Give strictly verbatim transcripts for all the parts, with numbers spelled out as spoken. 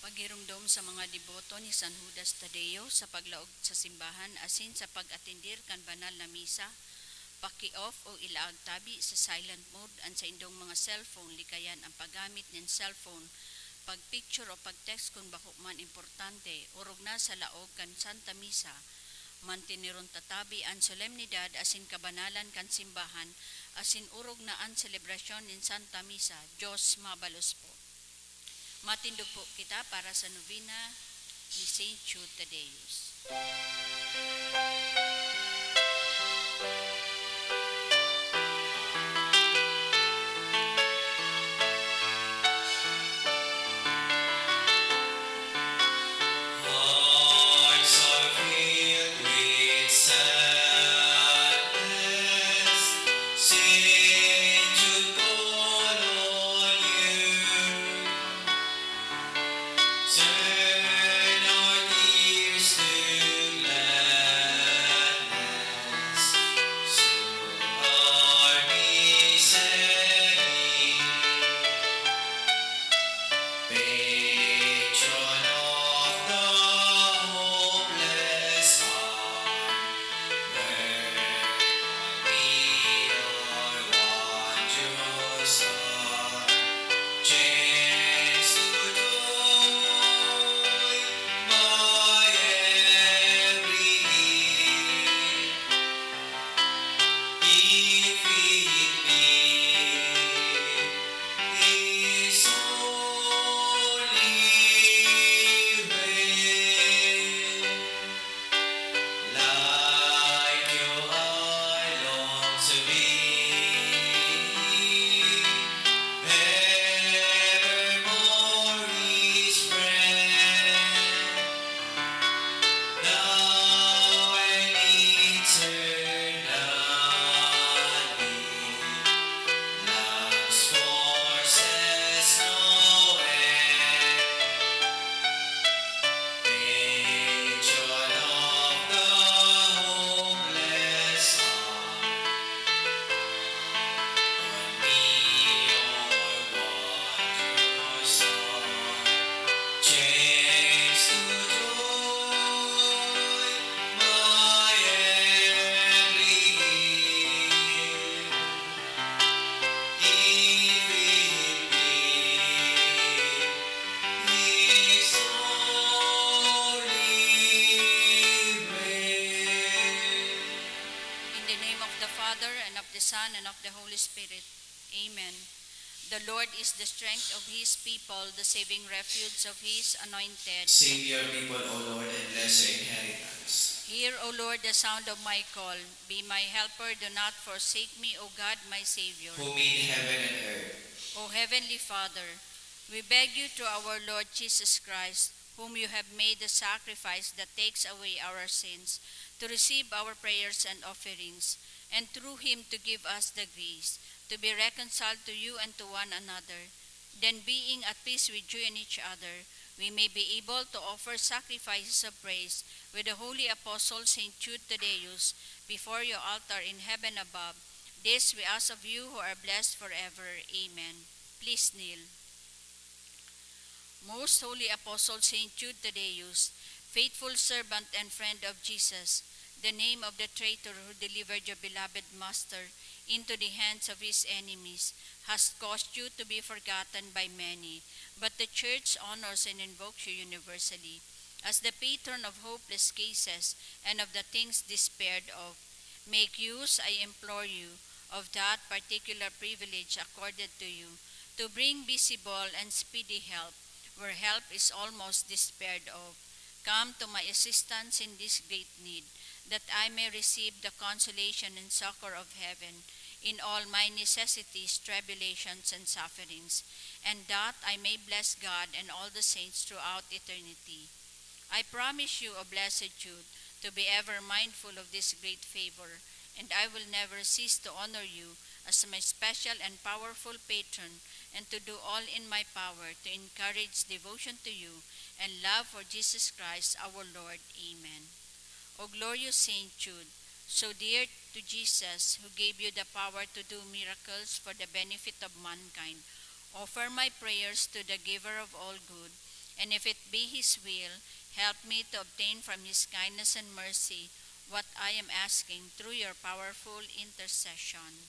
Paghiromdom sa mga deboto ni San Judas Tadeo sa paglaog sa simbahan asin sa pag-atender kan banal na misa, paki-off o ilaag tabi sa silent mode an saindong mga cellphone, likayan an paggamit nin cellphone, pag-picture o pag-text kun bako man importante, orog na sa laog kan Santa Misa. Manteneron ta tabi an solemnidad asin kabanalan kan simbahan, asin orog na an selebrasyon nin Santa Misa. Diyos mabalos po. Matindog po kita para sa novena ni Saint Jude Thaddeus. Hearts are filled with sadness, sing to call on you. Turn our tears to gladness, soothe our misery. Patron of the hopeless heart, welcome be your wondrous heart. Changed to joy by every ill, if it be His holy will. Like you I long to be, evermore His friend, now and eternally. Love's force has no end. Patron of the hopeless heart, on me your wondrous heart changed to joy my every ill. If it be His holy will. In the name of the Father, and of the Son, and of the Holy Spirit. Amen. The Lord is the strength of His people, the saving refuge of His anointed. Save your people, O Lord, and bless your inheritance. Hear, O Lord, the sound of my call. Be my helper, do not forsake me, O God, my Savior. Who made heaven and earth. O Heavenly Father, we beg you through our Lord Jesus Christ, whom you have made the sacrifice that takes away our sins, to receive our prayers and offerings, and through him to give us the grace to be reconciled to you and to one another. Then, being at peace with you and each other, we may be able to offer sacrifices of praise with the holy apostle Saint Jude Thaddeus before your altar in heaven above. This we ask of you who are blessed forever. Amen. Please kneel. Most Holy Apostle Saint Jude Thaddeus, faithful servant and friend of Jesus, the name of the traitor who delivered your beloved Master into the hands of his enemies, has caused you to be forgotten by many, but the Church honors and invokes you universally as the patron of hopeless cases and of the things despaired of. Make use, I implore you, of that particular privilege accorded to you to bring visible and speedy help where help is almost despaired of. Come to my assistance in this great need, that I may receive the consolation and succor of heaven in all my necessities, tribulations, and sufferings, and that I may bless God and all the saints throughout eternity. I promise you, O blessed Jude, to be ever mindful of this great favor, and I will never cease to honor you as my special and powerful patron, and to do all in my power to encourage devotion to you and love for Jesus Christ our Lord. Amen. O glorious Saint Jude, so dear to Jesus, who gave you the power to do miracles for the benefit of mankind, offer my prayers to the Giver of all good, And if it be His will, help me to obtain from His kindness and mercy what I am asking through your powerful intercession.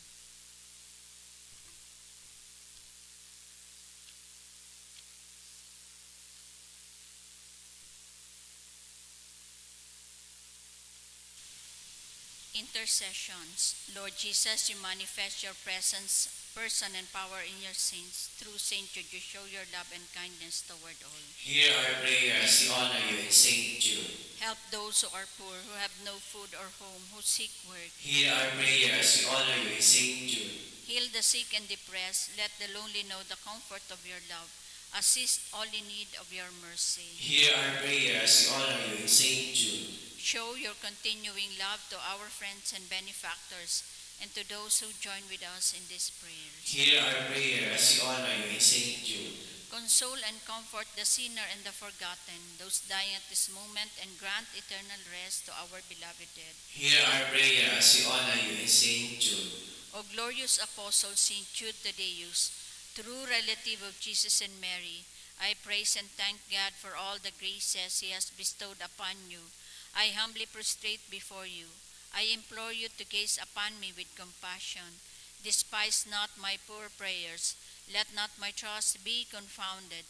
Intercessions. Lord Jesus, you manifest your presence, person, and power in your saints. Through Saint Jude, you show your love and kindness toward all. Hear our prayers, we honor you in Saint Jude. Help those who are poor, who have no food or home, who seek work. Hear our prayers, we honor you in Saint Jude. Heal the sick and depressed, let the lonely know the comfort of your love. Assist all in need of your mercy. Hear our prayers, we honor you in Saint Jude. Show your continuing love to our friends and benefactors, and to those who join with us in this prayer. Hear our prayers, we honor you in Saint Jude. Console and comfort the sinner and the forgotten, those dying at this moment, and grant eternal rest to our beloved dead. Hear our prayers, we honor you in Saint Jude. O glorious Apostle Saint Jude Thaddeus, true relative of Jesus and Mary, I praise and thank God for all the graces He has bestowed upon you. I humbly prostrate before you. I implore you to gaze upon me with compassion. Despise not my poor prayers. Let not my trust be confounded.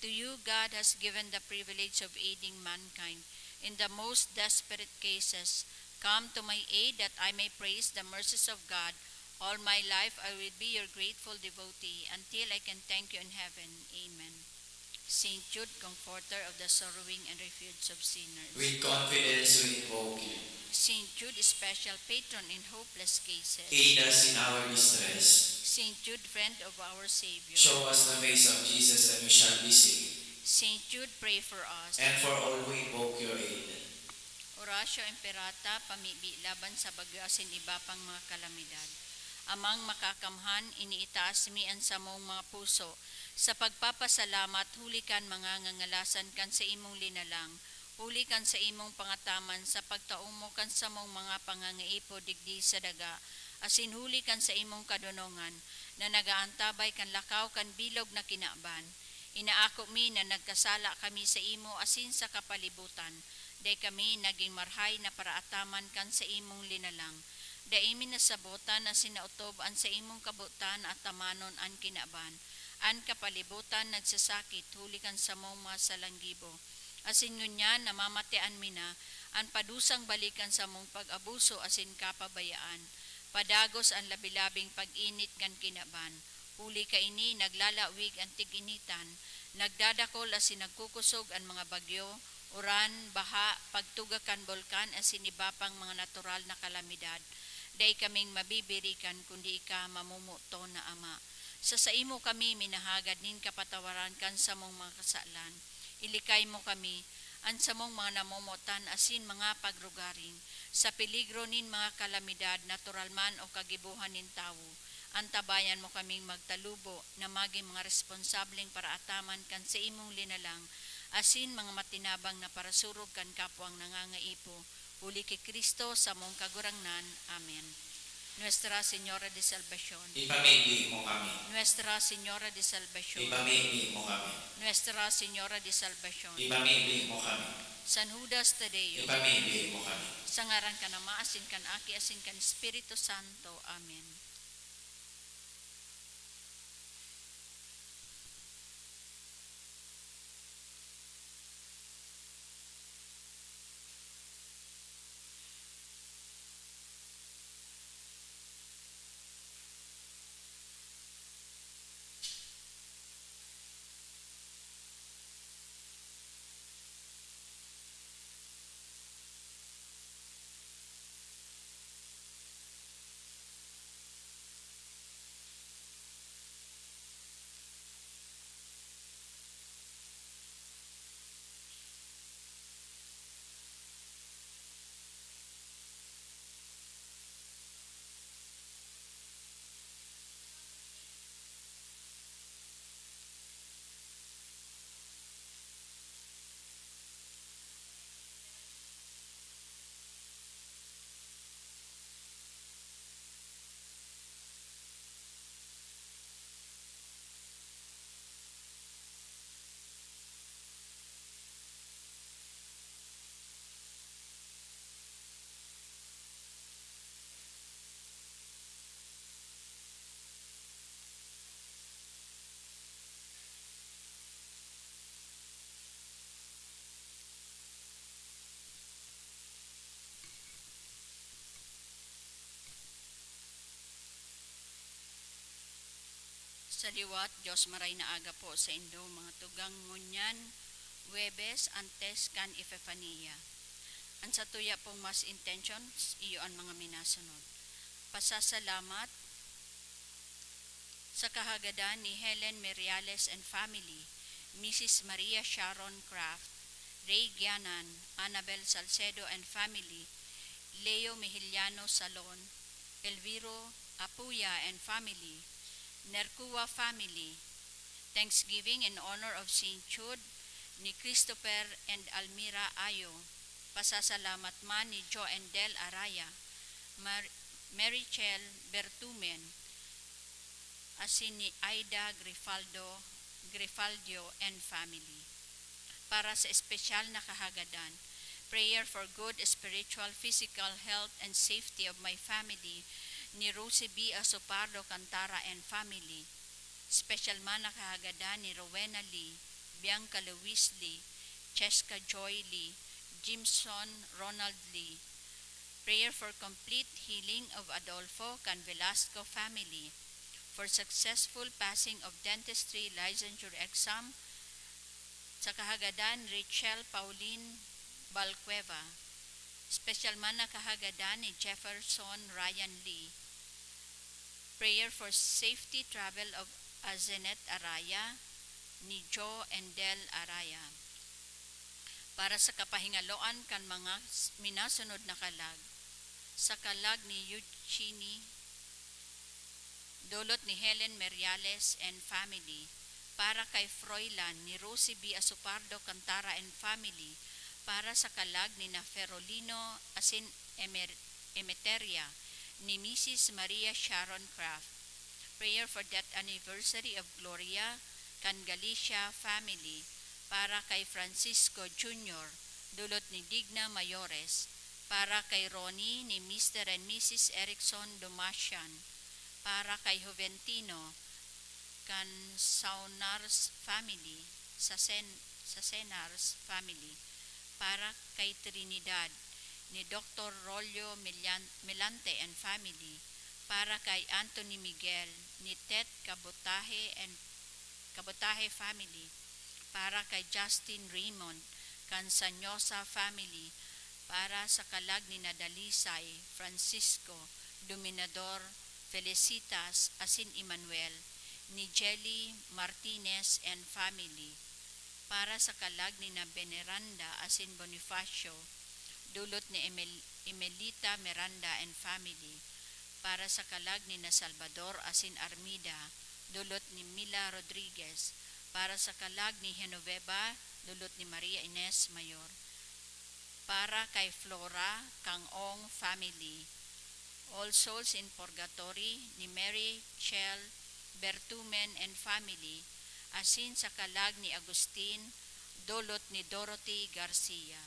To you God has given the privilege of aiding mankind in the most desperate cases. Come to my aid that I may praise the mercies of God. All my life I will be your grateful devotee until I can thank you in heaven. Amen. Saint Jude, comforter of the sorrowing and refuge of sinners. With confidence we invoke you. Saint Jude, special patron in hopeless cases. Aid us in our distress. Saint Jude, friend of our Savior. Show us the face of Jesus and we shall be saved. Saint Jude, pray for us. And for all who invoke your aid. Oratio Imperata, pamibi laban sa bagyo asin iba pang mga kalamidad. Amang Makakamhan, iniitaas mi an samong mga puso sa pagpapasalamat huli kan mga ngangalasan kan saimong linalang, huli kan saimong pangataman sa pagtao mo kan samong mga pangangaipo digdi sa daga, asin huli kan saimong kadonongan na nagaantabay kan lakaw kan bilog na kinaban. Inaako mi na nagkasala kami saimo asin sa kapalibutan, dai kami nagin marahay na paraataman kan saimong linalang. Dai mi nasabotan asin naotob an saimong kabotan na atamanon an kinaban. An kapalibutan nagsasakit huli kan samong mga salanggibo, asin ngunyan namamatean mi na an padusang balik kan samong pag-abuso asin kapabayaan. Padagos an labi-labing pag-init kan kinaban. Huli kaini, naglalawig an tig-initan, nagdadakol asin nagkukosog an mga bagyo, uran, baha, pagtuga kan bulkan asin iba pang mga natural na kalamidad. Dai kaming mabibirikan kundi ika, mamomoton na Ama. Sa saimo kami minahagad nin kapatawaran kan samong mga kasalan. Ilikay mo kami, an samong mga namomotan asin mga pagrugaring, sa peligro nin mga kalamidad, natural man o kagibohan nin tawo. Antabayan mo kaming magtalubo na magin mga responsableng paraataman kan saimong linalang, asin mga matinabang na parasurog kan kapwang nangangaipo, huli ki Cristo, samong Kagurangnan. Amen. Nuestra Señora de Salvacion. Ipamibi mo kami. Nuestra Señora de Salvacion. Ipamibi mo kami. Nuestra Señora de Salvacion. Ipamibi mo kami. San Judas Tadeo. Ipamibi mo kami. Sa ngaran kan Ama, asin kan Aki, asin kan Espiritu Santo. Amen. Sa liwat, Diyos, maray na aga po sa indo, mga tugang ngunyan, Huwebes, antes kan Epifania. An satuya pong mass intentions, iyo an mga minasunod. Pasasalamat sa kahagadan ni Helen Meriales and family, Missus Maria Sharon Kraft, Ray Gianan, Annabel Salcedo and family, Leo Mejillano Salon, Elviro Apuya and family, Nercua family. Thanksgiving in honor of Saint Jude ni Christopher and Almira Ayo. Pasasalamat man ni Jo and Del Araya, Mar-, Mary Chel Bertumen, asin ni Aida Grifaldo, Grifaldio and family. Para sa espesyal na kahagadan, prayer for good spiritual, physical health and safety of my family, ni Rosie B. Asopardo Cantara and family. Special man na kahagadan ni Rowena Lee, Bianca Lewis Lee, Cheska Joy Lee, Jimson Ronald Lee. Prayer for complete healing of Adolfo kan Velasco family, for successful passing of dentistry licensure exam sa kahagadan Richelle Pauline Balcueva. Special man na kahagadan ni Jefferson Ryan Lee. Prayer for safety travel of Azenet Araya ni Jo and Del Araya. Para sa kapahingaloan kan mga s-, minasunod na kalag, sa kalag ni Eugenie, dulot ni Helen Meriales and family, para kay Froilan ni Rosie B. Asopardo Cantara and family, para sa kalag ni na Ferolino asin Emer-, Emeteria ni Missus Maria Sharon Kraft. Prayer for death anniversary of Gloria kan Galicia family, para kay Francisco Junior, dulot ni Digna Mayores, para kay Ronnie ni Mister and Missus Erickson Dumasian, para kay Juventino kan Saunars family, sa Sen-, sa Senars family, para kay Trinidad ni Doktor Rolio Milian-, Milante and family, para kay Anthony Miguel ni Tet Kabotahe and Kabotahe family, para kay Justin Raymond kan Sanyosa family, para sa kalag ni Nadalisay, Francisco, Dominador, Felicitas, asin Emmanuel, ni Jelly Martinez and family, para sa kalag ni na Veneranda asin Bonifacio, dulot ni Emel-, Emelita Miranda and family, para sa kalag ni na Salvador asin Armida, dulot ni Mila Rodriguez, para sa kalag ni Genoveva, dulot ni Maria Ines Mayor, para kay Flora Kang-ong family, All Souls in Purgatory ni Mary Chel Bertumen and family, asin sa kalag ni Agustin, dulot ni Dorothy Garcia.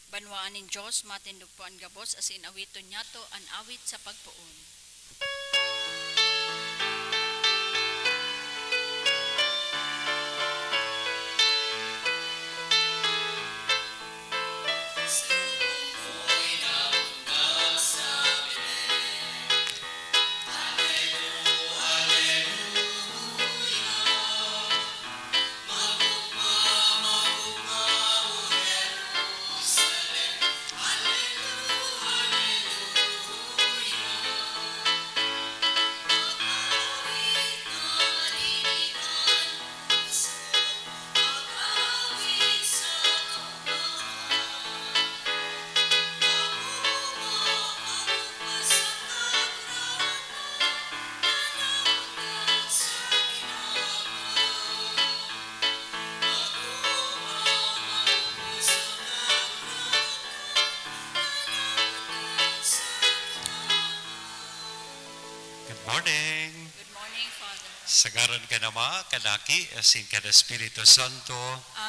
Banwaan nin Dios, matindog po an gabos, asin awiton niyato an awit sa pagpoon. Good morning. Good morning, Father. Sa ngaran kan Ama, kan Aki, asin kan Espiritu Santo.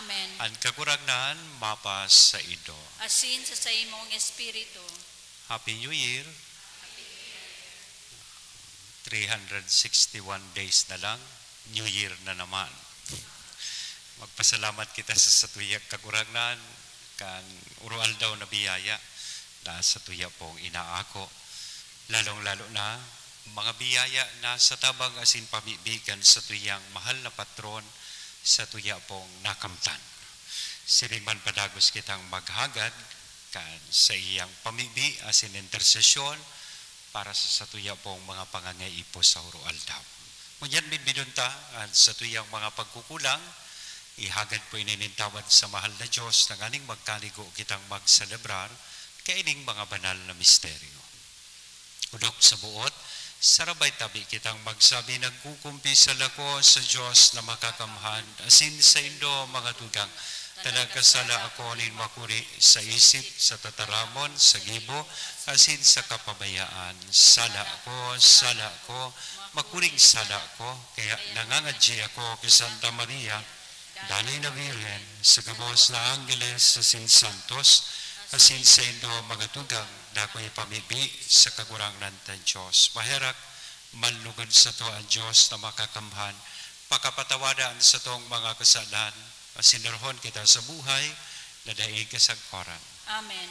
Amen. An Kagurangnan mapasaindo. Asin sa saimong espiritu. Happy New Year. Three hundred sixty-one days na lang, New Year na naman. Magpasalamat kita sa satuyang Kagurangnan, kan uro-aldaw na biyaya na satuya pong inaako. Lalong-lalo na, mga biyaya na sa tabang asin pamibi kan satuyang mahal na patron, satuya pong nakamtan. Siring man padagos kitang maghagad kan saiyang pamibi asin intersesyon para sa satuya pong mga pangangaipo sa oro-aldaw. Ngunyan, midbidon ta an satuyang mga pagkukulang, ihagad po ini nin tawad sa mahal na Dios, tanganing magkanigo kitang magselebrar kaining mga banal na misteryo. Kudok sa buot, sarabay tabi kitang magsabi, "Nagkukumpisal ako sa Dios na makakamhan, asin saindo, mga tugang, ta nagkasala ako nin makuri sa isip, sa tataramon, sa gibo, asin sa kapabayaan. Sala ko, sala ko, makuring sala ko." Kaya nangangadyi ako ki Santa Maria, Danay na Birhen, sa gabos na anggeles asin santos, asin saindo, mga tugang, dakong ipamibi sa Kagurangnan tang Dios. Maherak, manlugod sato an Dios na makakamhan, pakapatawada an satong mga kasalan, asin orahon kita sa buhay na dai kasagkoran. Amen.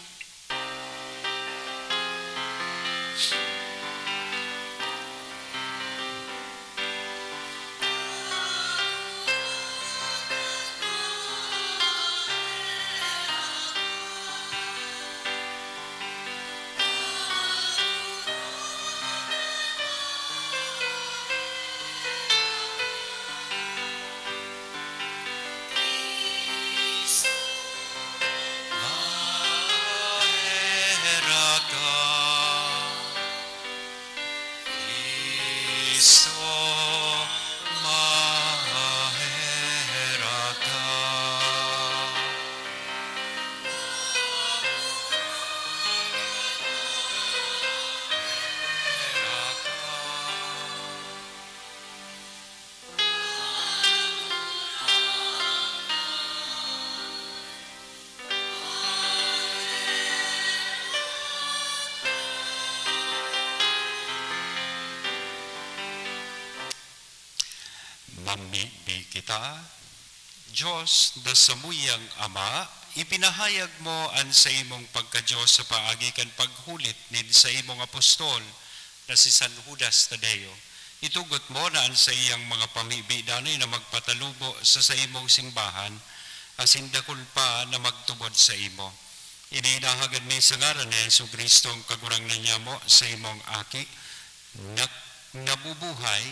Mamibi kita. Dios na samuyang Ama, ipinahayag mo an saimong pagka-Dios sa paagi kan paghulit nin saimong apostol na si San Judas Tadeo. Itugot mo na an saiyang mga pamibi danay na magpatalubo sa saimong simbahan, asin dakul pa na magtubod saimo. Ini inahagad mi sa ngaran ni Jesu-Cristo, an Kagurangnan nyamo, saimong Aki, na nabubuhay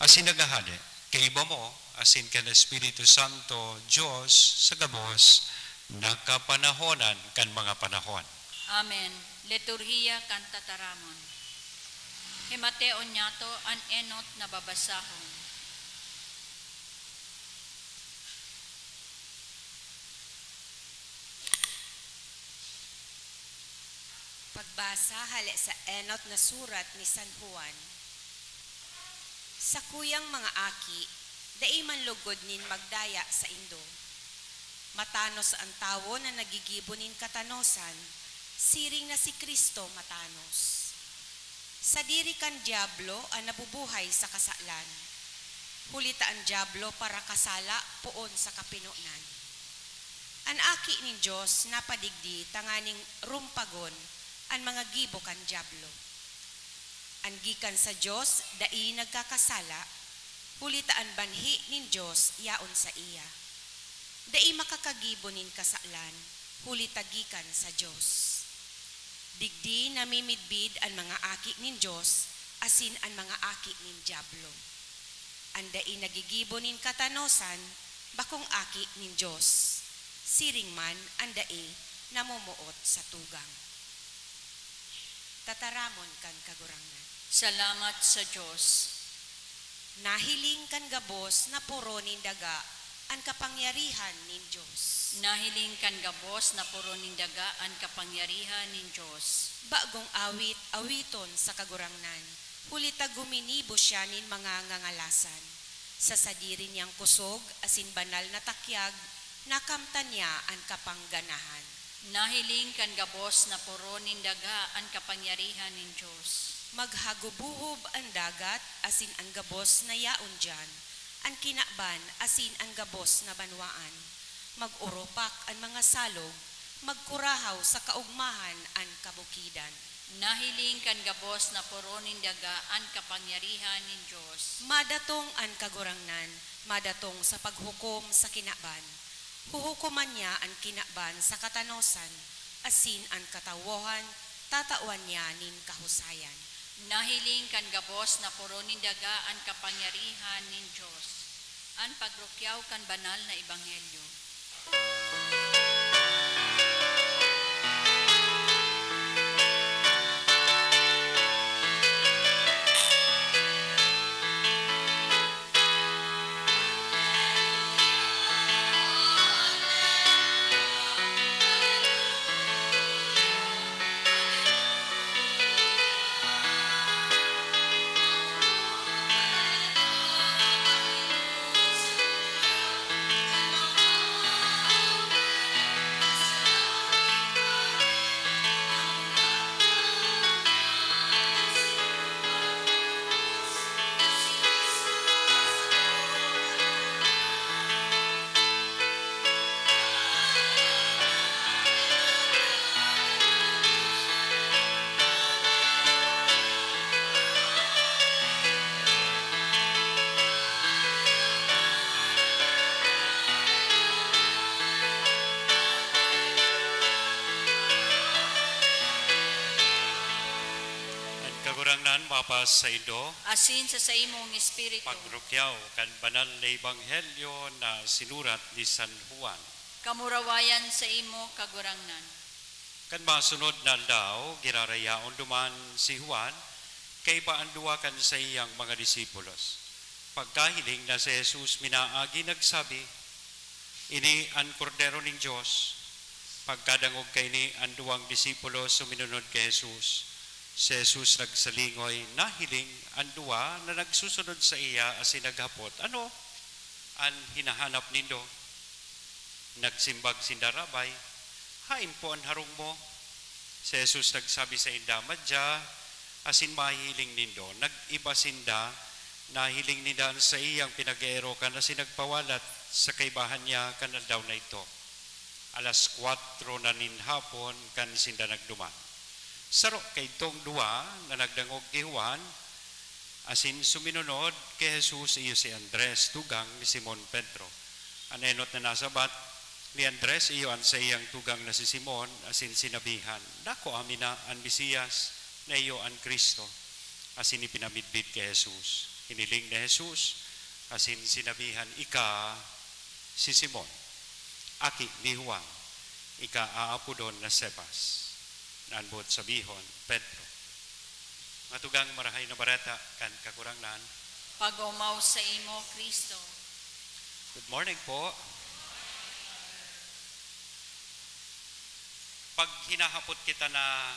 asin naghahade kaiba mo asin kan Espiritu Santo, Dios sa gabos na kapanahonan kan mga panahon. Amen. Liturhiya kan Tataramon. Himateon niyato an enot na babasahon. Pagbasa hale sa enot na surat ni San Juan. Sakuyang mga aki, dai man lugod nin magdaya saindo. Matanos an tawo na naggigibo nin katanosan, siring na si Cristo matanos. Sadiri kan Diablo an nabubuhay sa kasalan, huli ta an Diablo parakasala poon sa kapinonan. An Aki nin Dios napadigdi tanganing rumpagon an mga gibo kan Diablo. An gikan sa Dios dai nagkakasala, huli ta an banhi nin Dios yaon saiya. Dai makakagibo nin kasalan, huli ta gikan sa Dios. Digdi namimidbid an mga aki nin Dios asin an mga aki nin Diablo. An dai naggigibo nin katanosan, bakong aki nin Dios. Siring man an dai namomoot sa tugang. Tataramon kan Kagurangnan. Salamat sa Dios. Nahiling kan gabos na poro nin daga an kapangyarihan nin Dios. Nahiling kan gabos na poro nin daga an kapangyarihan nin Dios. Bagong awit, awiton sa Kagurangnan, huli ta guminibo siya nin mga ngangalasan. Sa sadiri niyang kusog asin banal na takyag, nakamtan niya an kapangganahan. Nahiling kan gabos na poro nin daga an kapangyarihan nin Dios. Maghagubohob an dagat asin an gabos na yaon diyan, an kinaban asin an gabos na banwaan. Mag-urupak an mga salog, magkurahaw sa kaogmahan an kabukidan. Nahiling kan gabos na poro nin daga an kapangyarihan nin Dios. Madatong an Kagurangnan, madatong sa paghukom sa kinaban. Huhukoman niya an kinaban sa katanosan, asin an katawohan tatawan niya nin kahusayan. Nahiling kan gabos na poro nin daga an kapangyarihan nin Dios. An pagrukyaw kan banal na ebanghelyo. An Kagurangnan mapasaindo. Asin sa saimong espiritu. Pagrukyaw kan banal na ebanghelyo na sinurat ni San Juan. Kamurawayan saimo, Kagurangnan. Kan masunod na aldaw, girarayaon duman si Juan kaiba an duwa kan saiyang mga disipulos. Pagkahiling na si Jesus minaagi, nagsabi, "Ini an Kordero nin Dios." Pagkadangog kaini, an duwang disipulos suminunod ki Jesus. Si Jesus nagsalingoy, nahiling an duwa na nagsusunod saiya asin naghapot, "Ano an hinahanap nindo?" Nagsimbag sinda, "Rabbi, haen po an harong mo?" Si Jesus nagsabi sainda, "Madya asin mahihiling nindo." Nag-iba sinda, nahiling ninda an saiyang pinag-eerokan asin nagpawalat sa kaibahan niya kan aldaw na idto. Alas kwatro na nin hapon kan sinda nagduman. Saro kaidtong duwa na nagdangog ki Juan, asin suminunod ki Jesus iyo si Andres, tugang ni Simon Pedro. An enot na nasabat, ni Andres iyo an saiyang tugang na si Simon, asin sinabihan, "Dakua mi na an Mesiyas, na iyo an Cristo." Asin ipinamidbid ki Jesus. Hiniling ni Jesus, asin sinabihan, "Ika si Simon, aki ni Juan, ika aapodon na Cefas," na an boot sabihon, Pedro. Mga tugang, Marahay na Bareta kan Kagurangnan. Pag-omaw saimo, Cristo. Good morning po. Pag hinahapot kita na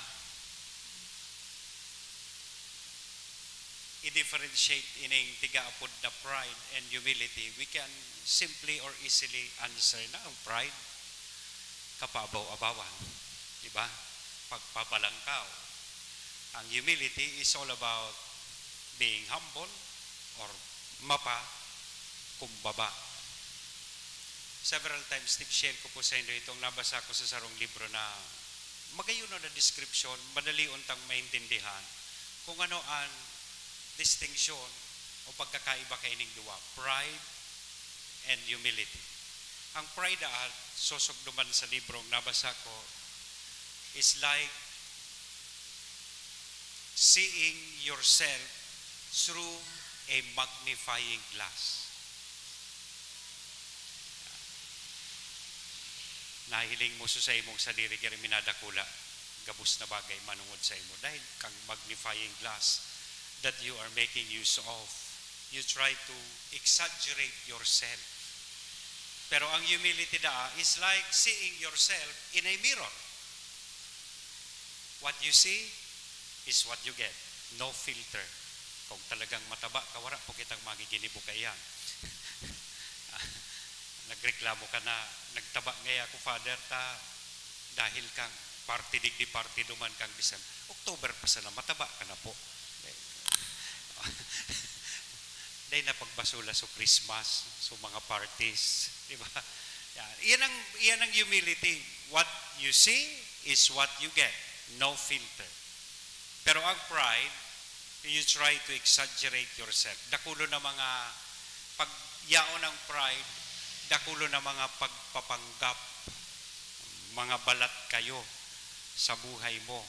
i-differentiate ining tigaapod na pride and humility, we can simply or easily answer na ang pride, kapaabaw-abawan. Di ba? Pagpabalangkaw. Ang humility is all about being humble or mapakumbaba. Several times, nag-share ko po sa inyo itong nabasa ko sa sarong libro na magayon na description, madali untang maintindihan kung ano ang distinction o pagkakaiba kaining duwa, pride and humility. Ang pride at sosogdoman sa librong nabasa ko is like seeing yourself through a magnifying glass. Nahiling mo sa imong sadiri giri minadakula, gabos na bagay manungod sa imo dahil kang magnifying glass that you are making use of. You try to exaggerate yourself. Pero ang humility daa is like seeing yourself in a mirror. What you see is what you get. No filter. Kung talagang mataba ka, wala po kitang magiginibo kaiyan. Nagreklamo ka na, "Nagtaba ngaya ako, Father, ta dahil kang party digdi, party duman kang December." October pa sana, mataba ka na po. Dahil na pagbasula sa Christmas, sa mga parties, di ba? Yan. Yan ang, yan ang humility. What you see is what you get. No filter. Pero ang pride, you try to exaggerate yourself. Dakulo na mga pag-, yaon ang pride, dakulo na mga pagpapanggap, mga balat kayo sa buhay mo.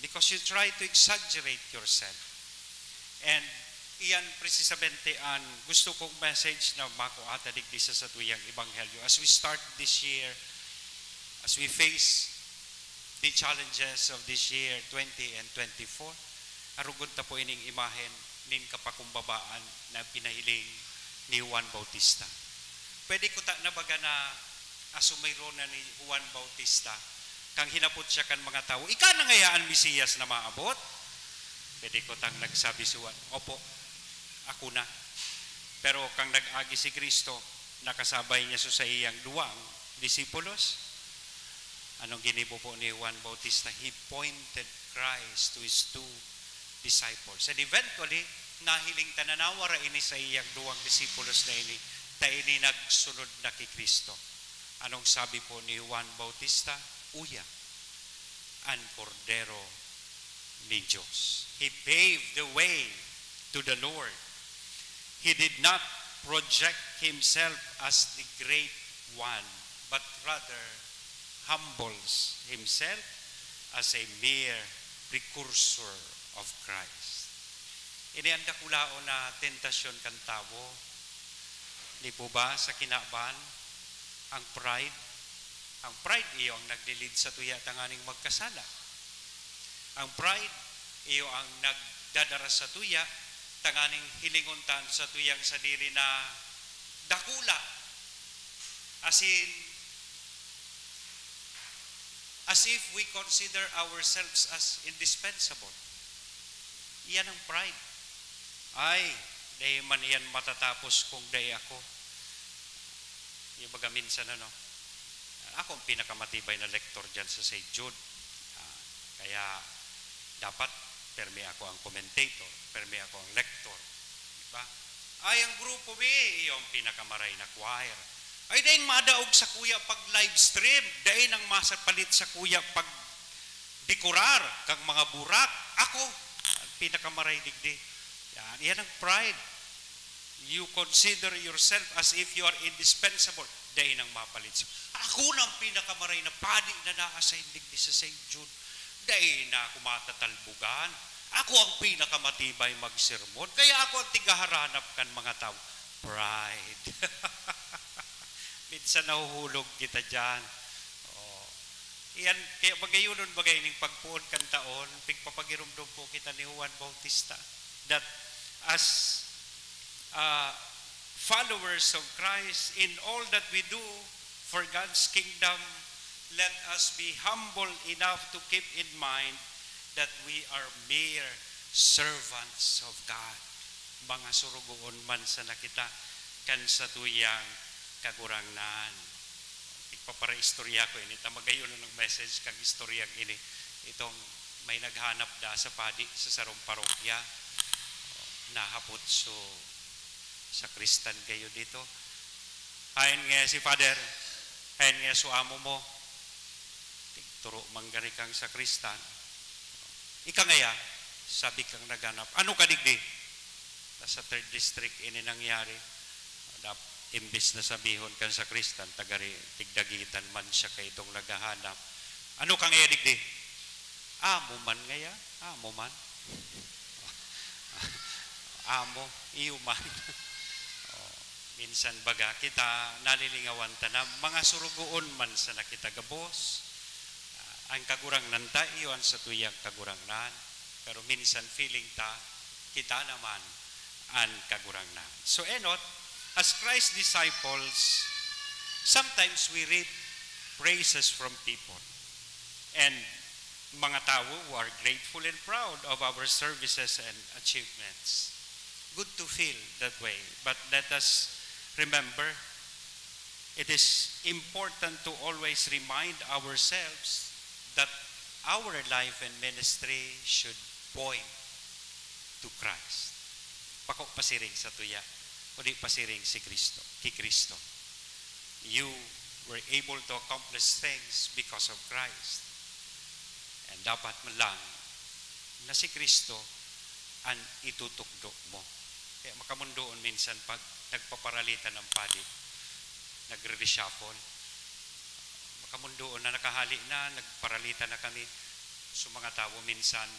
Because you try to exaggerate yourself. And iyan precisamente ang gusto kong message na makuha ta digdi sa satuyang ebanghelyo. As we start this year, as we face the challenges of this year, twenty and twenty-four, arugon ta po ining imahen nin kapakumbabaan na pinahiling ni Juan Bautista. Pwede ko ta na baga na asumiron na ni Juan Bautista, kang hinapot siya kan mga tawo, "Ika na ngaya an Mesiyas na maabot?" Pwede ko tang nagsabi si Juan, "Opo, ako na." Pero kang nag-agi si Cristo, nakasabay niya sa saiyang duwang disipulos. Anong ginibo po ni Juan Bautista? He pointed Christ to his two disciples. And eventually, nahiling ta na nawara ini sa iyang duwang disipulos na ini, ta ini nagsunod na ki Cristo. Anong sabi po ni Juan Bautista? "Uya, an Kordero nin Dios." He paved the way to the Lord. He did not project himself as the great one, but rather humbles himself as a mere precursor of Christ. Ini ang dakulaon na tentasyon kan tawo. Di po ba, sa kinaban, ang pride? Ang pride, iyo ang naglilid sa tuya tanganing magkasala. Ang pride, iyo ang nagdadara sa tuya tanganing hilingon ta an satuyang sadiri na dakula. As in, as if we consider ourselves as indispensable. Iyan ang pride. "Ay, dai man iyan matatapos kung dai ako." Yung baga minsan, ano, "Ako ang pinakamatibay na lector dyan sa Saint Jude. Ah, kaya dapat permi ako ang commentator, permi ako ang lector." Di ba? "Ay, ang grupo mi, iyo ang pinakamaray na choir. Ay, daing madaog sa kuya pag live stream, daing masapalit sa kuya pag dekorar kang mga burak. Ako, ang pinakamaray digdi." Yan, yan ang pride. You consider yourself as if you are indispensable. Dai nang mapalit sa, "Ako na ang pinakamaray na padi na nakasain digdi sa Saint Jude. Dai na ako matatalbogan. Ako ang pinakamatibay magsermon. Kaya ako ang tigaharanap kan mga tao." Pride. Minsan nahuhulog kita dyan. Oh. Iyan, kaya magayunon bagay ning pagpoon kan taon, pigpapagiromdom po kita ni Juan Bautista, that as, ah, followers of Christ, in all that we do for God's kingdom, let us be humble enough to keep in mind that we are mere Servants of God, mga surugoon man sana kita kan satuyang Kagurangnan. Ipaparaistorya ko ini, ta magayon ang message kang istoryang ini. Itong may naghanap da sa padi sa sarong parokya, nahapot so sakristan kayo dito. Haen nga si Father, haen nga so amo mo. Tigturo man gani kang sakristan. Ika ngaya, sabi kang naghanap, "Ano ka digdi?" Nasa third district ini nangyari. Dap-, imbis na sabihon kan sakristan, tagari, tigdagitan man siya kay itong naghahanap. "Ano ka ngaya digdi?" "Amo man ngaya, amo man." "Amo, iyo man." Oh, minsan baga kita nalilingawan ta na mga surugoon man sana kita gabos. Ah, ang Kagurangnan ta, iyo an satuyang Kagurangnan. Pero minsan feeling ta, kita naman an Kagurangnan. So, enot, as Christ's disciples, sometimes we reap praises from people and mga tawo who are grateful and proud of our services and achievements. Good to feel that way, but let us remember, it is important to always remind ourselves that our life and ministry should point to Christ. Bako pasiring sa tuya, kundi pasiring si Cristo, ki Cristo. You were able to accomplish things because of Christ. And dapat man lang na si Cristo an itutukdo mo. Kaya makamundoon minsan pag nagpaparalita ng padi, nagre-reshuffle. Makamundoon na nakahali na, nagparalita na kami. So, mga tawo minsan,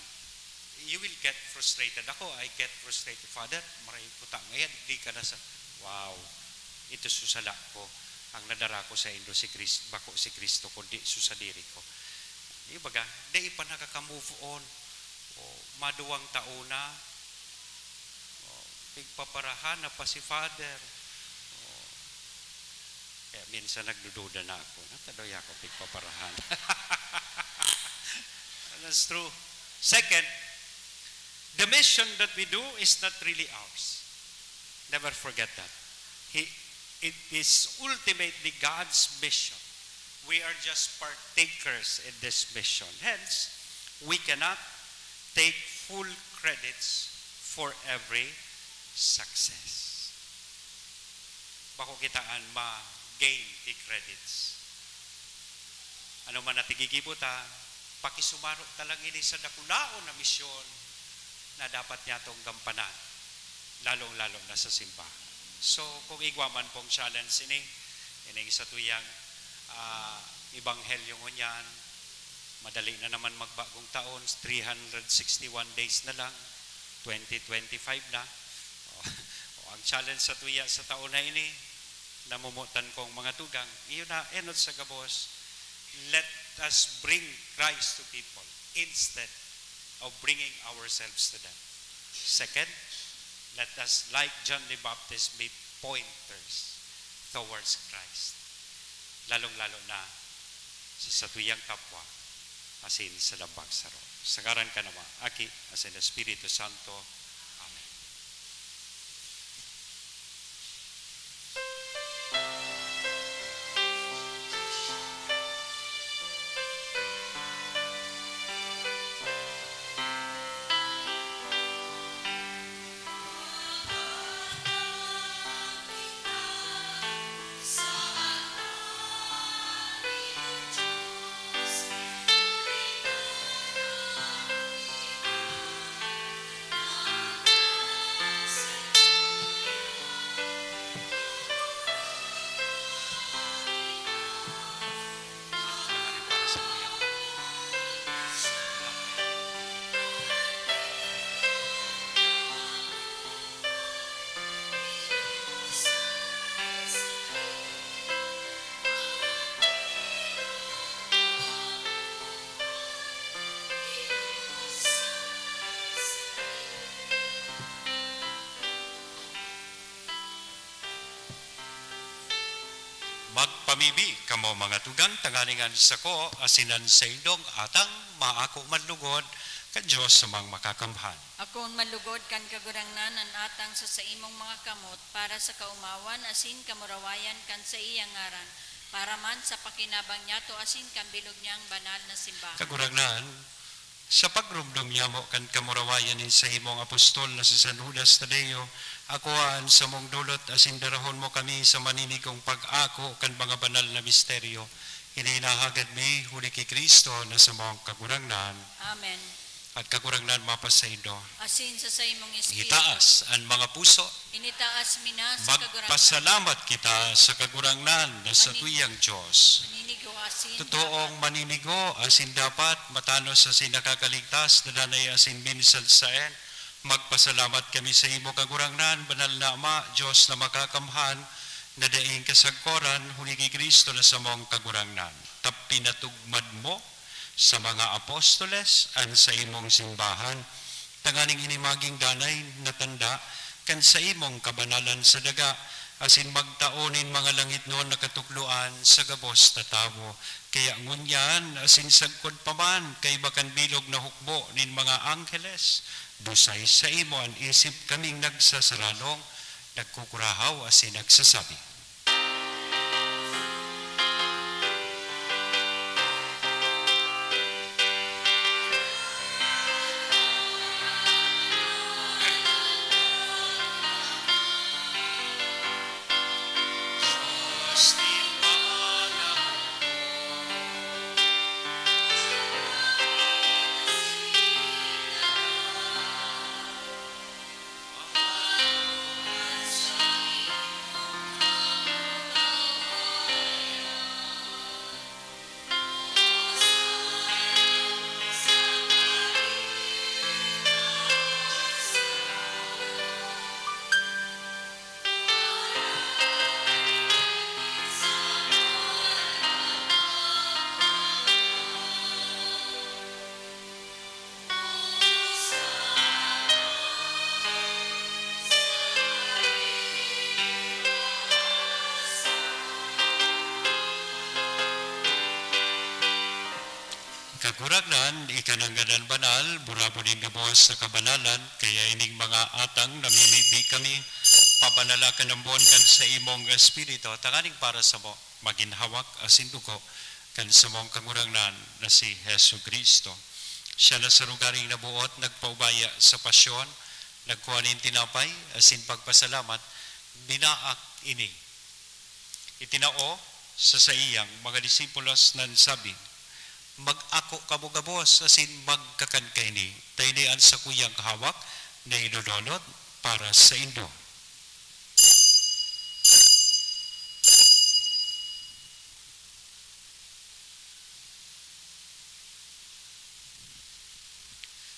you will get frustrated. Ako, I get frustrated, "Father, maray puta ngayan, di ka na sa," wow, ito so sala ko. Ang nadara ko saindo si Cristo, bako si Cristo, kundi so sadiri ko. Di ba ga? Di pa nakaka-move on. O, maduwang taon na. O, pigpaparahan na pa si Father. O, kaya minsan nagdududa na ako, "Nata daw ako pigpaparahan?" That's true. Second, the mission that we do is not really ours. Never forget that. He, it is ultimately God's mission. We are just partakers in this mission. Hence, we cannot take full credits for every success. Bako kita an ma-gain ti credits. Ano man na tigigibo ta, pakisumaro ta lang ini sa dakulaon na misyon na dapat niyatong gampanan, lalong-lalo na sa simbahan. So, kung igwa man pong challenge ini, ining satuyang, ah, ebanghelyo ngunyan, madali na naman magbagong taon, three hundred sixty-one days na lang, twenty twenty-five na. O, o, ang challenge sa tuya sa taon na ini, namomotan kong mga tugang, iyo na, enot sa gabos, let us bring Christ to people instead of bringing ourselves to them. Second, let us, like John the Baptist, be pointers towards Christ, lalong-lalo na sa satuyang kapwa asin sa lambang saro. Sa ngaran kan Ama, Aki, asin Espiritu Santo. Amen. Magpamibi kamo, mga tugang, tanganing an sako asin an saindong atang maako man lugod Kan Dios sa mga makakamhan. Akoon malugod kan Kagurangnan an atang sa saimong mga kamot para sa kaomawan asin kamurawayan kan saiyang ngaran, para man sa pakinabang niyato asin kan bilog niyang banal na simbahan. Kagurangnan, sa pagromdom niyamo kan kamurawayan nin saimong apostol na si San Judas Tadeo, akoa an samong dulot asin darahon mo kami sa maninigong pag-ako kan mga banal na misteryo. Ini inahagad mi huli ki Cristo na samong Kagurangnan. Amen. At Kagurangnan mapasaindo. Asin sa saimong espiritu. Itaas an mga puso. Initaas mi na sa Kagurangnan. Magpasalamat kita sa Kagurangnan na sa tuyang Dios. Maninigo asin dapat. Totoong maninigo asin dapat, matanos asin nakakaligtas, na danay asin minsan saen. Magpasalamat kami sa imo, Kagurangnan, banal na Ama, Dios na makakamhan, na daing kasagkoran, huli ki Cristo na samong Kagurangnan. Ta pinatugmad mo sa mga apostoles an saimong simbahan, tanganing ini magin danay na tanda kan saimong kabanalan sa daga, asin magtao nin mga langitnon na katukdoan sa gabos na tawo. Kaya ngunyan, asin sagkod pa man, kaiba kan bilog na hukbo nin mga angheles, busay saimo an isip kaming nagsasaralong, nagkukurahaw asin nagsasabi. Kagurangnan, ika na ngadan banal, burabon nin gabos sa kabanalan, kaya ining mga atang namimibi kami, pabanala ka nambon kan saimong Espiritu, tanganing para samo magin hawak asin dugo kan samong Kagurangnan na si Jesu-Cristo. Siya na sa lugaring naboot, nagpaubaya sa pasyon, nagkua nin tinapay, asin pagpasalamat, binaak ini. Itinao sa saiyang mga disipulos nan sabi, "Mag-ako kamo gabos asin magkakan kaini, ta ini an sakuyang hawak na idodolot para saindo."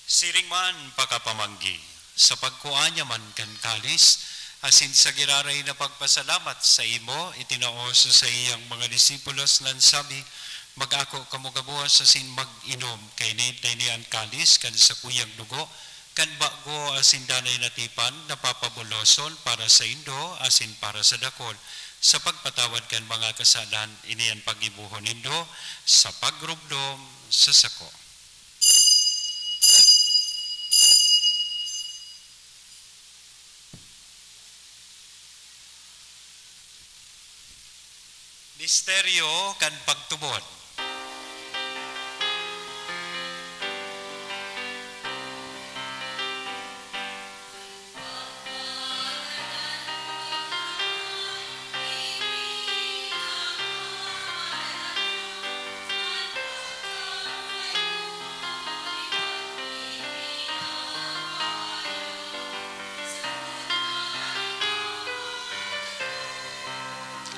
Siring man pakapamanggi, sa pagkua niya man kan kalis, asin sa giraray na pagpasalamat sa imo, itinao sa saiyang mga disipulos nan sabi, "Mag-ako kamo gabos asin mag-inom, kaini ta ini an kalis kan sakuyang dugo, kan bago asin danay na tipan na papabuloson para saindo asin para sa dakul, sa pagpatawad kan mga kasalan. Ini an paggibohon nindo sa pagromdom sa sako." Misteryo kan pagtubod.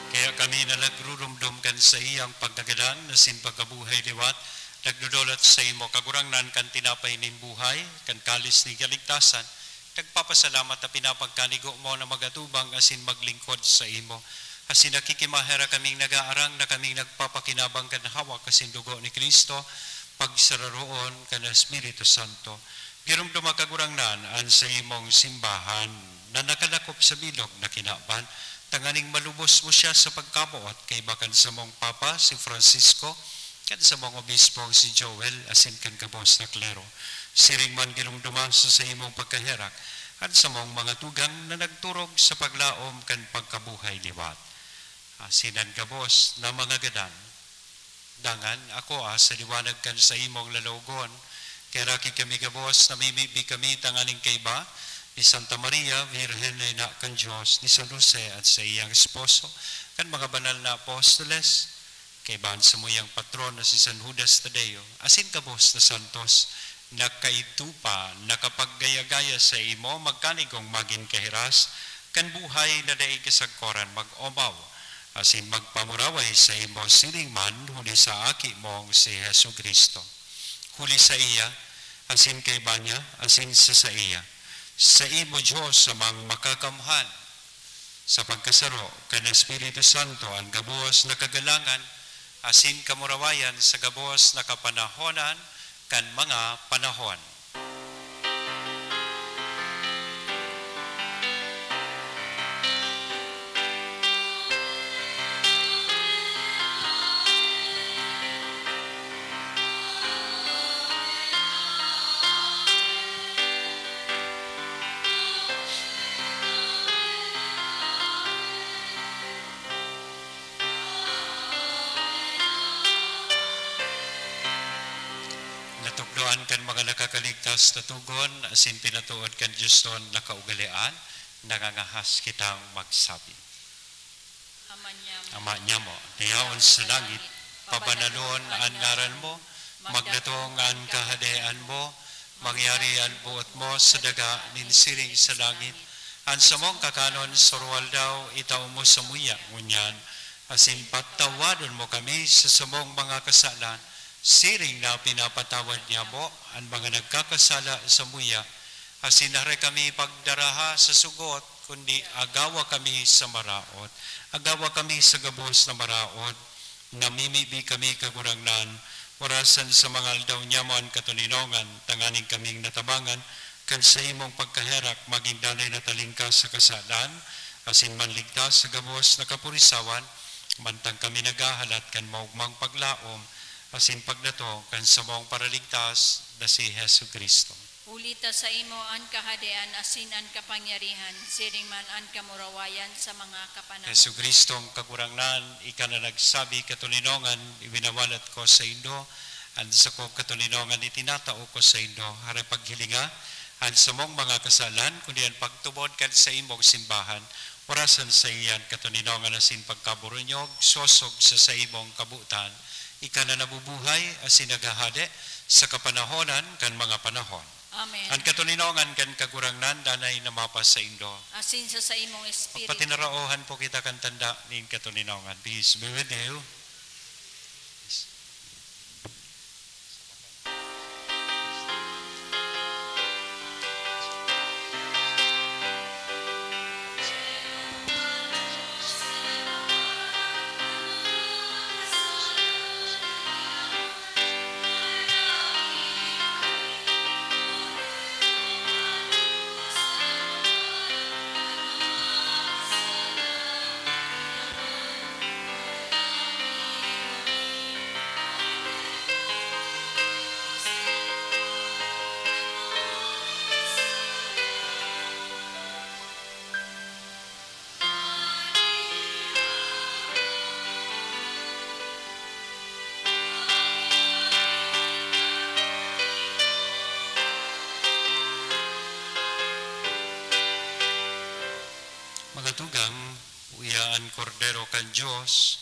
Kaya kami na nagrurumdom kan saiyang pagkagadan asin pagkabuhay liwat, nagdodolot sa imo, Kagurangnan, kan tinapay nin buhay, kan kalis nin kaligtasan, nagpapasalamat ta pinapagkanigo mo na magatubang asin maglingkod sa imo. Asin nakikimaherak kaming nagaarang na kaming nagpapakinabang kan hawak asin dugo ni Cristo, pagsararoon kan Espiritu Santo. Giromdoma, Kagurangnan, an saimong simbahan na nakalakop sa bilog na kinaban, tanganing malubos mo siya sa pagkamoot kaiba kan samong Papa, si Francisco, kan samong Obispong si Joel, asin kan gabos na klero. Siring man ginumduman sa saimong pagkaherak an samong mga tugang na nagturog sa paglaom kan pagkabuhay liwat. Asin an gabos na mga gadan. Dangan, akoa sa liwanag kan saimong lalawogon, kaheraki kami gabos, namimibi kami tanganing kaiba ni Santa Maria, Birhen na Ina kan Dios, ni San Jose at sa iyang esposo, kan mga banal na apostoles, kaiba an samuyang patron na si San Judas Tadeo, asin gabos na santos na kaidto pa nakapaggaya-gaya sa imo, magkanigong magin kahiras kan buhay na dai kasagkoran mag-omaw, asin magpamuraway sa imo siring man huli sa Aki mong si Jesu-Cristo. Huli sa iya, asin kaiba niya, asin sa saiya, sa imo Dios Amang makakamhan, sa pagkasaro kan Espiritu Santo, an gabos na kagalangan asin kamurawayan sa gabos na kapanahonan kan mga panahon. Natukdoan kan mga nakakaligtas na tugon, asin pinatuod kan Dios ton na kaugalean, nangangahas kitang magsabi. Ama niamo, na yaon sa langit, pabanalon an ngaran mo, magdatong an kahadean mo, mangyari an boot mo sa daga nin siring sa langit. An samong kakanon sa uruwaldaw, itao mo samuya ngunyan, asin patawadon mo kami sa samong mga kasalan, siring na pinapatawad niamo an mga nagkakasala samuya, asin dai kami pagdaraha sa sugot, kundi agawa kami sa maraot. Agawa kami sa gabos na maraot, namimibi kami, Kagurangnan, orasan sa mga aldaw niamo an katoninongan, tanganing kaming natabangan kan saimong pagkaherak, magin danay na talingkas sa kasalan, asin manligtas sa gabos na kapurisawan, mantang kami naghahalat kan maogmang paglaom asin pagdatong kan samong Paraligtas na si Jesu-Cristo. Huli ta saimo an kahadean asin an kapangyarihan, siring man an kamurawayan sa mga kapanahon. Jesu-Cristong Kagurangnan, ika na nagsabi, "Katoninongan, iwinawalat ko saindo, an sakong katoninongan itinatao ko saindo." Hare paghilinga an samong mga kasalan, kundi an pagtubod kan saimong simbahan, orasan sa iyan katoninongan asin pagkaburunyog, sosog sa saimong kabotan, ika na nabubuhay asin naghahade sa kapanahonan kan mga panahon. Amen. An katoninongan kan Kagurangnan danay na mapasaindo. Asin sa saimong espiritu. Patinaraohan po kita kan tanda nin katoninongan. Peace be with you. Mga tugang, uya an Kordero kan Dios,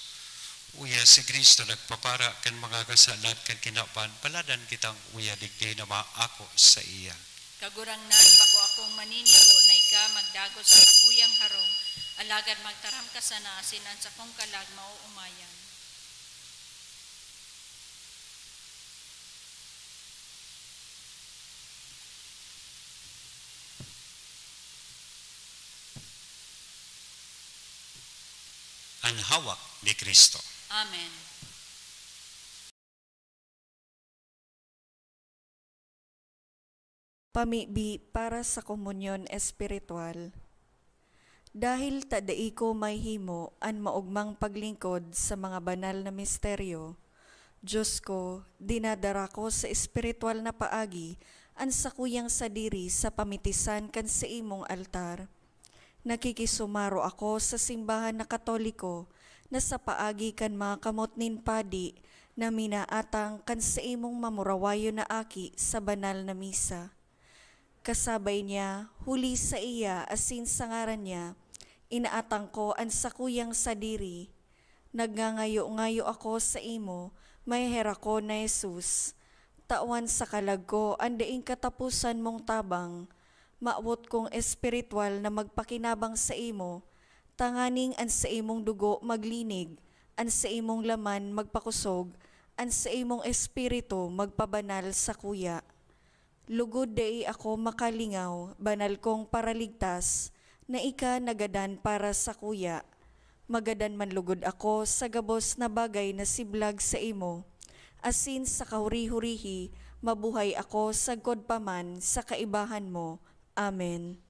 uya si Cristo nagpapara kan mga kasalan kan kinaban, paladan kitang uya digdi na maako sa iya. Kagurangnan, bako akong maninigo na ika magdagos sa sakuyang harong, alagad magtaram ka sana asin an sakong kalag maoomayan. An hawak ni Cristo. Amen. Pamibi para sa komunyon espiritual. Dahil ta dai ko mahimo an maogmang paglingkod sa mga banal na misteryo, Diyos ko, dinadara ko sa espiritual na paagi an sakuyang sadiri sa pamitisan kan saimong altar. Nakikisumaro ako sa simbahan na Katoliko na sa paagi kan mga kamot nin padi na minaatang kan saimong mamurawayon na aki sa banal na misa. Kasabay niya, huli saiya asin sa ngaran niya, inaatang ko an sakuyang sadiri. Nagngangayo-ngayo ako saimo, maheherakon na Jesus. Tawan sa kalag ko an daing kataposan mong tabang. Mawot kong espiritual na magpakinabang saimo, tanganing an saimong dugo maglinig, an saimong laman magpakosog, an saimong espiritu magpabanal sakuya. Lugod dai ako makalingaw, banal kong Paraligtas, na ika nagadan para sakuya. Magadan man lugod ako sa gabos na bagay na siblag saimo, asin sa kahuri-hurihi mabuhay ako sagkod pa man sa kaibahan mo. Amen.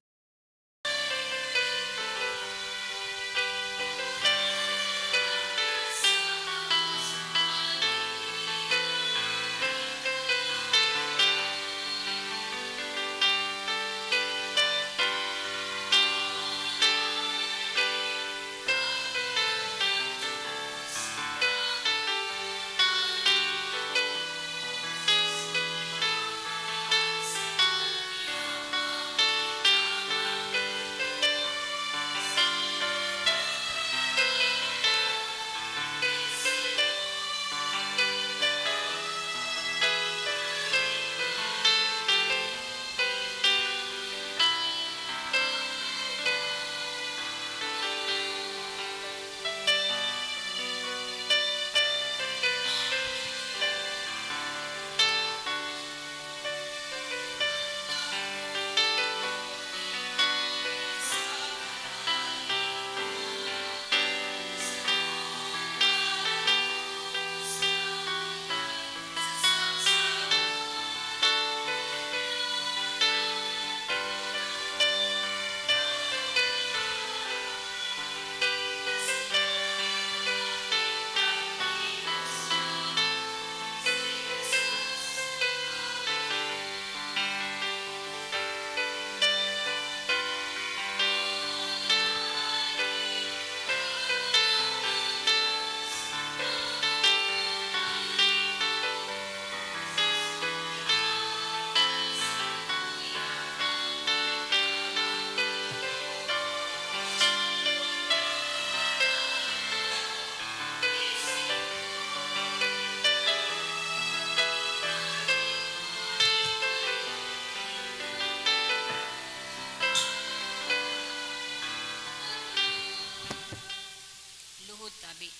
Luhod tabi.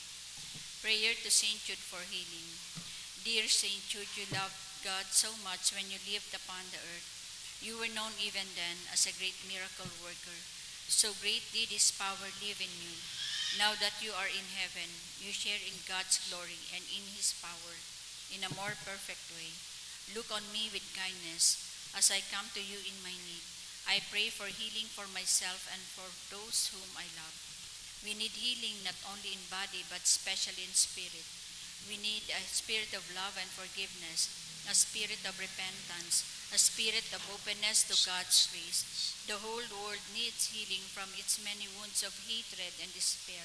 Prayer to Saint Jude for healing. Dear Saint Jude, you loved God so much when you lived upon the earth. You were known even then as a great miracle worker. So great did His power live in you. Now that you are in heaven, you share in God's glory and in His power in a more perfect way. Look on me with kindness as I come to you in my need. I pray for healing for myself and for those whom I love. We need healing not only in body but especially in spirit. We need a spirit of love and forgiveness, a spirit of repentance, a spirit of openness to God's grace. The whole world needs healing from its many wounds of hatred and despair.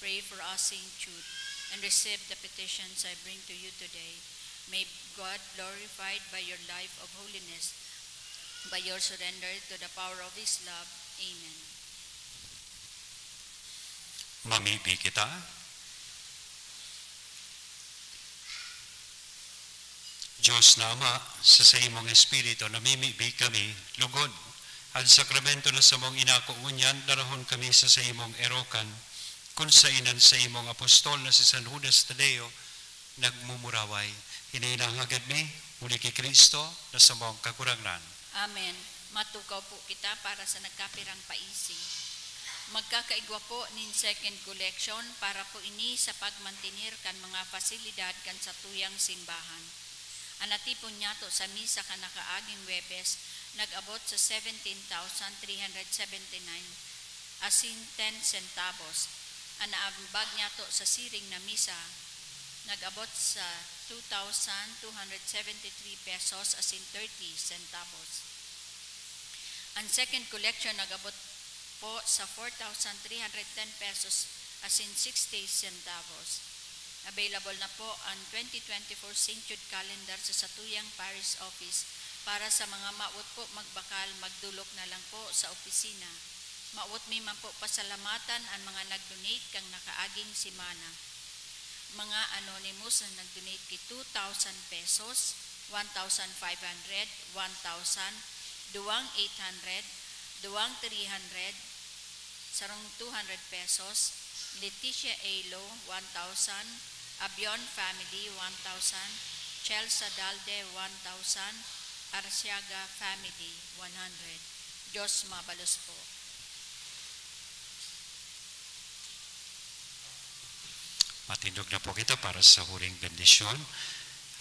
Pray for us, Saint Jude, and receive the petitions I bring to you today. May God glorified by your life of holiness, by your surrender to the power of His love. Amen. Mamibi kita. Dios na Ama, sa saimong Espiritu namimibi kami, lugod, an sakramento na samong inako ngunyan, darahon kami sa saimong erokan, kun saen an saimong apostol na si San Judas Tadeo nagmumuraway. Ini an hagad mi, huli ki Cristo, na samong Kagurangnan. Amen. Matukaw po kita para sa nagkapirang paisi. Magkakaigwa po nin second collection para po ini sa pagmantener kan mga pasilidad kan satuyang simbahan. An natipon niyato sa misa kan nakaaging Huwebes nag-abot sa seventeen thousand three hundred seventy-nine asin ten centavos. An naambag niyato sa siring na misa Nag-abot sa two thousand two hundred seventy-three pesos asin thirty centavos. Ang second collection nag-abot po sa four thousand three hundred ten pesos asin sixty centavos. Available na po ang twenty twenty-four Saint Jude Calendar sa satuyang Parish Office para sa mga mawot po magbakal, magdolok na lang po sa opisina. Mawot mi man po pasalamatan ang mga nag-donate kan nakaaging semana. Mga anonymous na nag-donate ki two thousand pesos, one thousand five hundred, one thousand, duwang eight hundred, duwang three hundred, sarong two hundred pesos, Leticia Alo, one thousand, Abion family, one thousand, Chelsea Dalde, one thousand, Arsiaga family, one hundred. Diyos mabalos po. Matindog na po kita para sa huling bendisyon.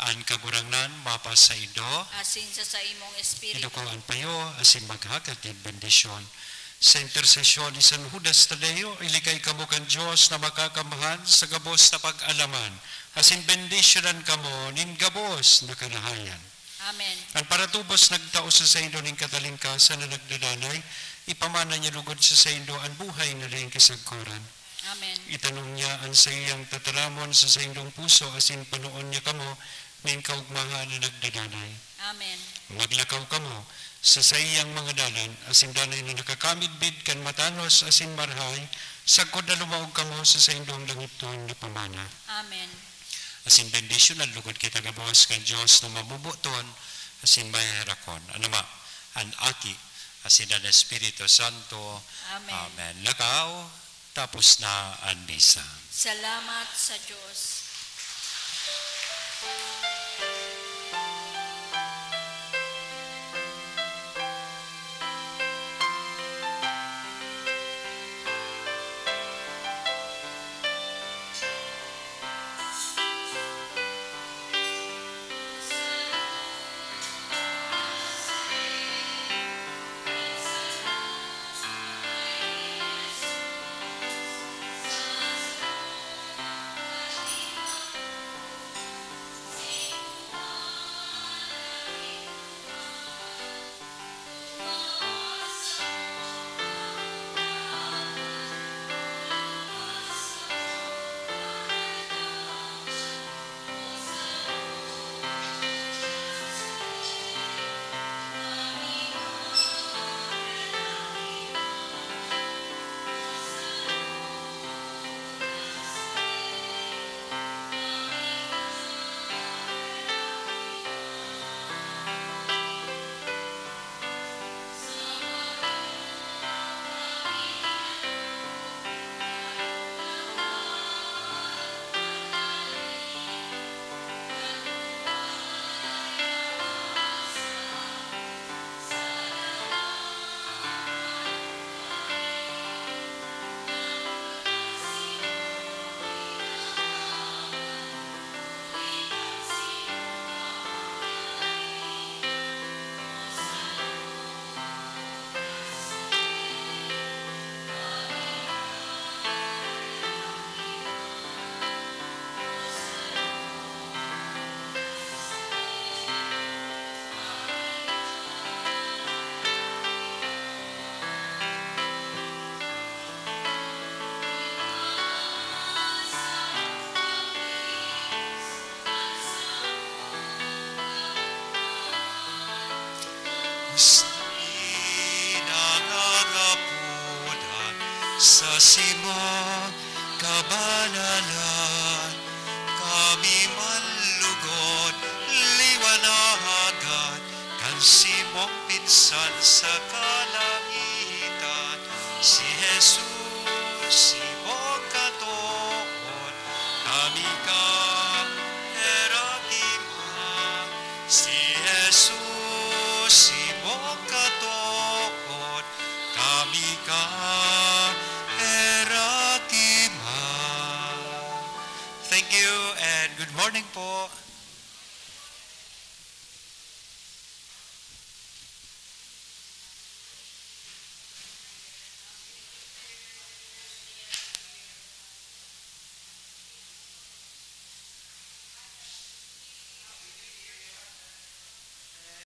An Kagurangnan mapasaindo. Asin sa saimong espiritu. Iduko an payo, asin maghagad nin bendisyon. Sa intersesyon ni San Judas Tadeo, iligay kamo kan Dios na Makakamhan sa gabos na pag-alaman, asin bendisyonan kamo nin gabos na karahayan. Amen. An paratubos nagtao sa saindo nin katalingkasan na nagdadanay, ipamana niya lugod sa saindo an buhay na daing kasagkoran. Amen. Itanong niya an saiyang tataramon sa saindong puso asin panoon niya kamo nin kaogmahan na nagdadanay. Amen. Maglakaw kamo sa saiyang mga dalan asin danay na nakakamidbid kan matanos asin marahay, sagkod na lumaog kamo sa saindong langitnon na pamana. Amen. Asin bendisyonan lugod kita gabos kan Dios na mamomoton asin maheherakon, an Ama, an Aki, asin an Espiritu Santo. Amen. Amen. Lakaw, tapos na an misa. Salamat sa Diyos. Husni nangangapudan sa simong kabanalan, kami man lugod liwanagan kan simong pinsan sa kalangitan, si Jesus, simong katood, kami kan heraki man. Si Jesus, simong katood, kami kan